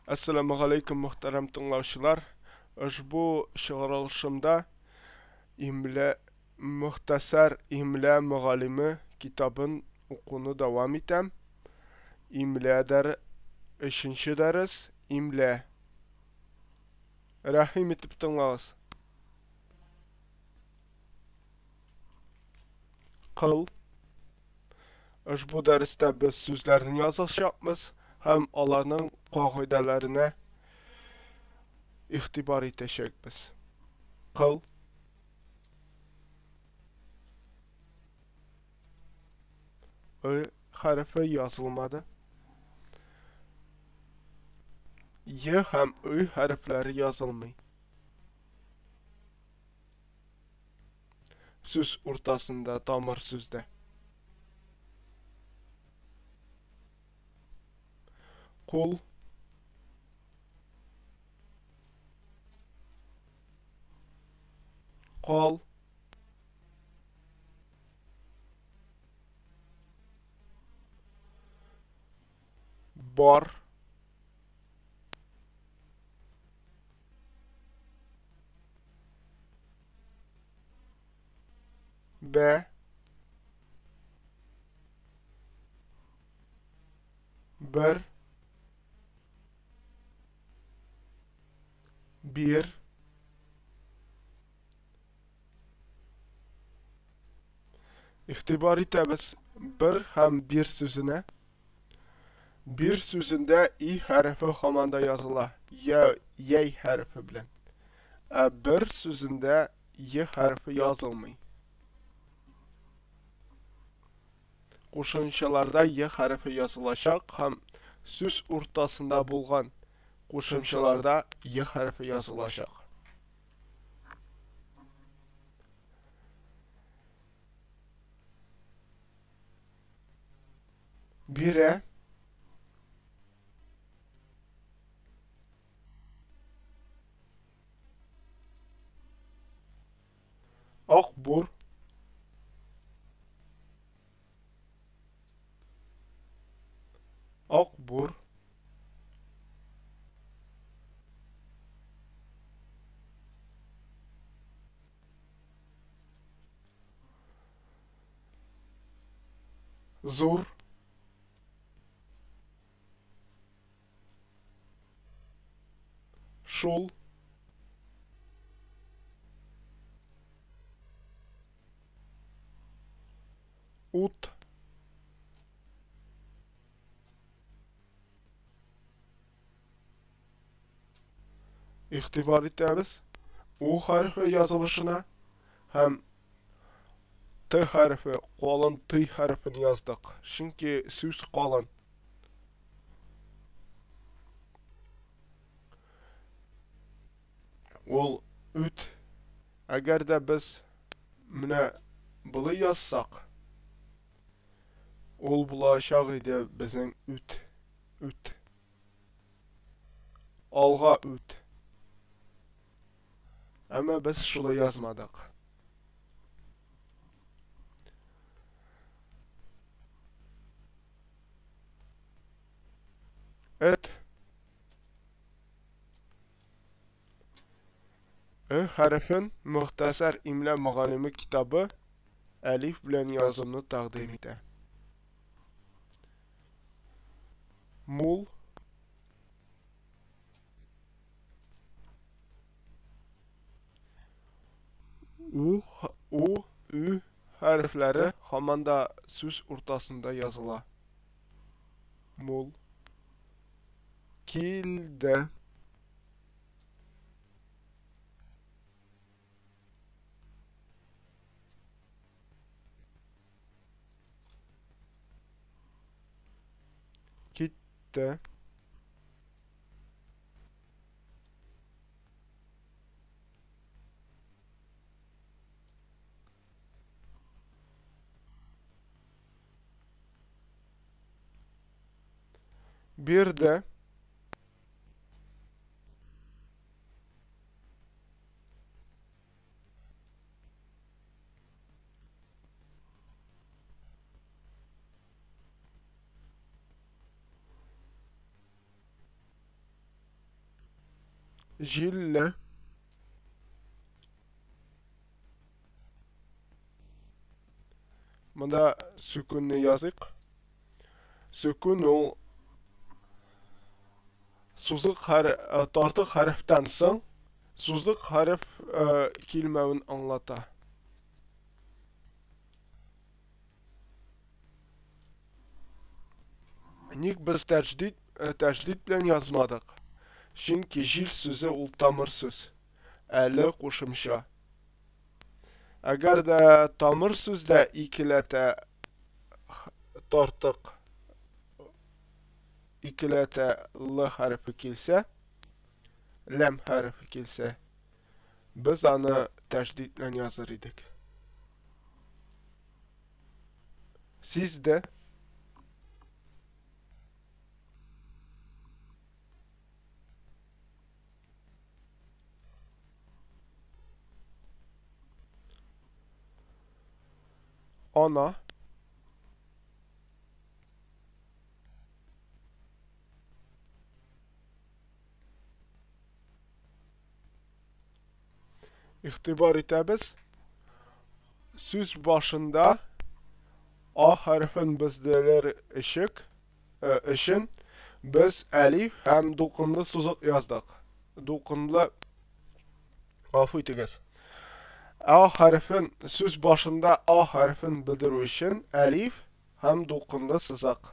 Әссәламегаләйкүм, мөхтәрәм тыңлаучылар. Ошбу чыгарылышымда имлә Мөхтәсәр имлә мөгаллиме китабын укуны дәвам итәм. Имлә дәр өченче дәрес имлә. Рәхим итеп тыңлагыз. Кыл. Ошбу дәрестә без сүзләрне язачакбыз һәм аларның кагыйдәләренә игътибар итәчәкбез. Кыл. Ы хәрефе язылмады. Е һәм Ы хәрефләре язылмый. Сүз уртасында тамыр сүздә. Кул. Кал. Бар. Бә. Бер. Бир. Игътибар итәбез бер һәм бир сүзенә. Бир сүзендә и хәрефе һаман да языла, я, яй хәрефе белән. Ә бер сүзендә е хәрефе язылмый. Кушымчаларда е хәрефе язылачак һәм сүз уртасында булган кушымчаларда е хәрефе язылачак. Бирә. Акбур. Акбур. Зур. Шул. Ут. Игътибар итәбез. У хәрефе язылышына һәм Т хәрефе, калын Т хәрефен яздык. Чөнки сүз калын. Ул үт. Әгәр дә без менә болай язсак, ул булачак иде безнең үт. Үт. Алга үт. Әмма без шулай язмадык. Эт. Ö хәрефен Мөхтәсәр имлә мөгаллиме китабы әлиф белән язуны тәкъдим итә. Мул. У, У, Ü хәрефләре һаман да сүз уртасында языла. Мул. Килде. Китте. Бирде. Җилле. Монда сүкүнне языйк. Сүкүн ул сузык хәр, тартык хәрефтән соң сузык хәреф килмәвен аңлата. Ник без тәҗдид, тәҗдид белән язмадык? Чөнки җил сүзе ул тамыр сүз. Әле кушымча. Әгәр дә тамыр сүздә икеләтә тартык икеләтә л хәрефе килсә, ләм хәрефе килсә, без аны тәшдид белән языр идек. Сизде. Ана. Игътибар итәбез. Сүз башында А хәрефен безделер ишек өчен без әлиф һәм дулкынлы сузык яздык. Дулкынлы гафу итегез. А хәрефен сүз башында А хәрефен белдерү өчен әлиф һәм дулкынлы сызык.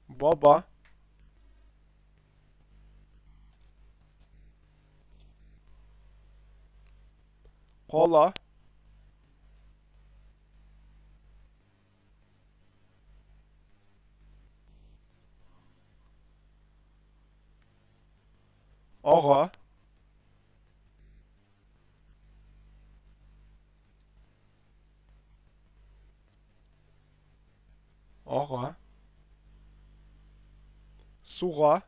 Баба. Кала. Ага. Ага. Суга.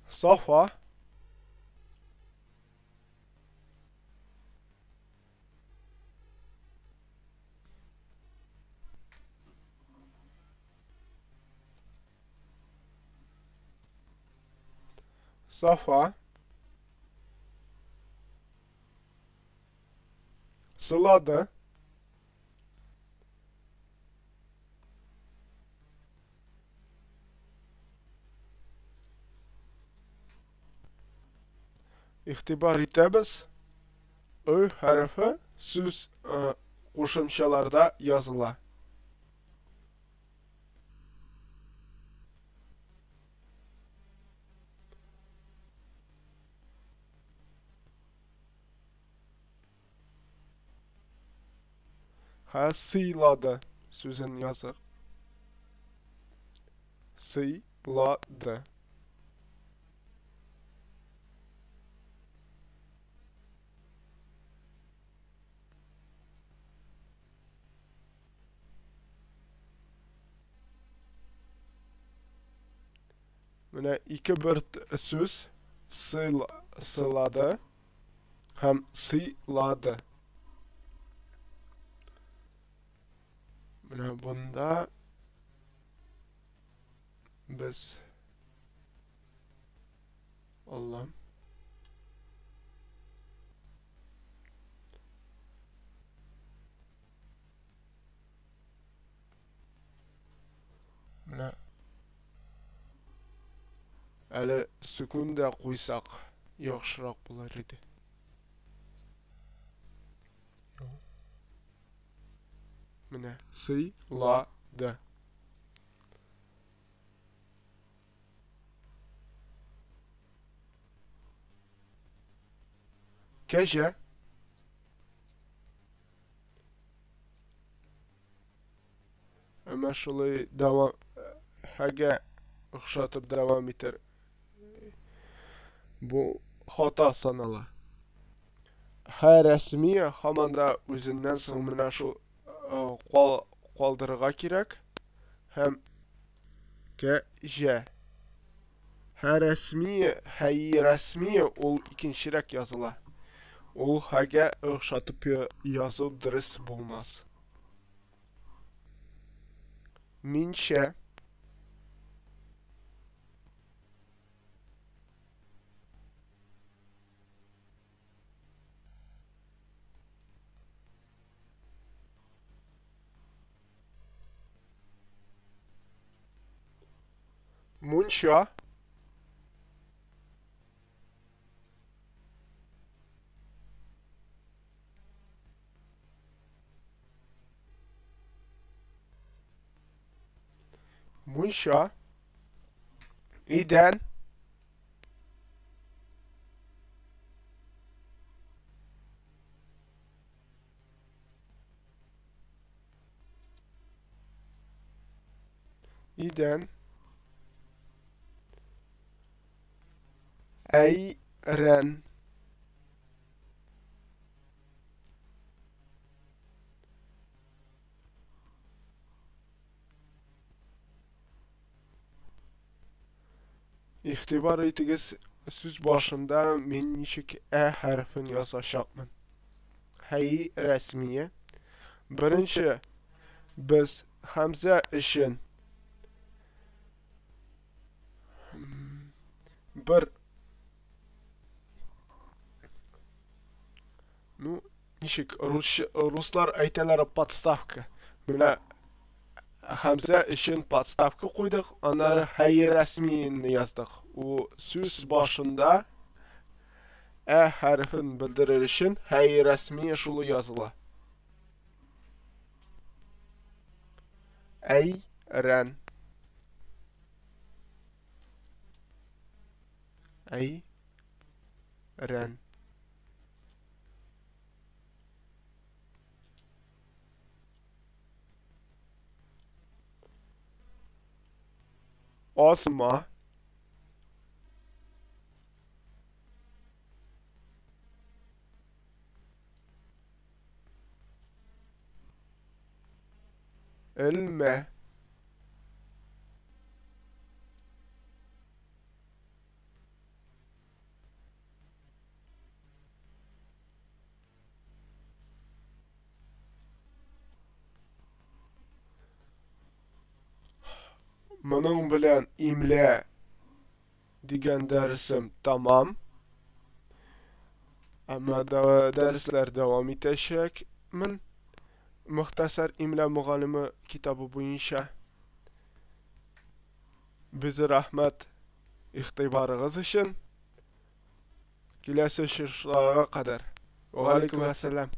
Сафа. Сафа. Сылады. Игътибар итәбез, Ö хәрефе сүз кушымчаларда языла. Һә, сыйлады сүзен язык. Сыйлады. Менә ике бер сүз сыйлады һәм сыйлады. Менә бунда без Аллам. Менә әле сүкүн дә куйсак яхшырак булыр иде. Менә сыйлады. Кәҗә. Әмма шулай дәвам хәгә охшатып дәвам итәр. Бу хата санала. Хә рәсми һаман да үзеннән соң менә шул кал калдырырга кирәк һәм кәҗә. Һә рәсми, һәй рәсми ул икенчерәк языла. Ул һәгә охшатып язу дөрес булмас. Минчә. Мунча. Мунча. Идән. Идән. Әйрән. Игътибар итегез, сүз башында мин ничек ә хәрефен язачакмын. Һәй рәсмие. Беренче без хәмзә өчен бер ну ничек рус, руслар әйтәләр подставка. Менә хәмзә өчен подставка куйдык, аннары һәй рәсмине яздык. У сүз башында ә хәрефен белдерер өчен һәй рәсми шулы языла. Әйрән. Әйрән. Азма. Элмә. Моның белән имлә дигән дәресем тамам. Әмма дәресләр дәвам итәчәкмен. Мөхтәсәр имлә мөгаллиме китабы буенча. Без рәхмәт игътибарыгыз өчен. Киләсе очрашуларга кадәр. Ва алейкум ассалам.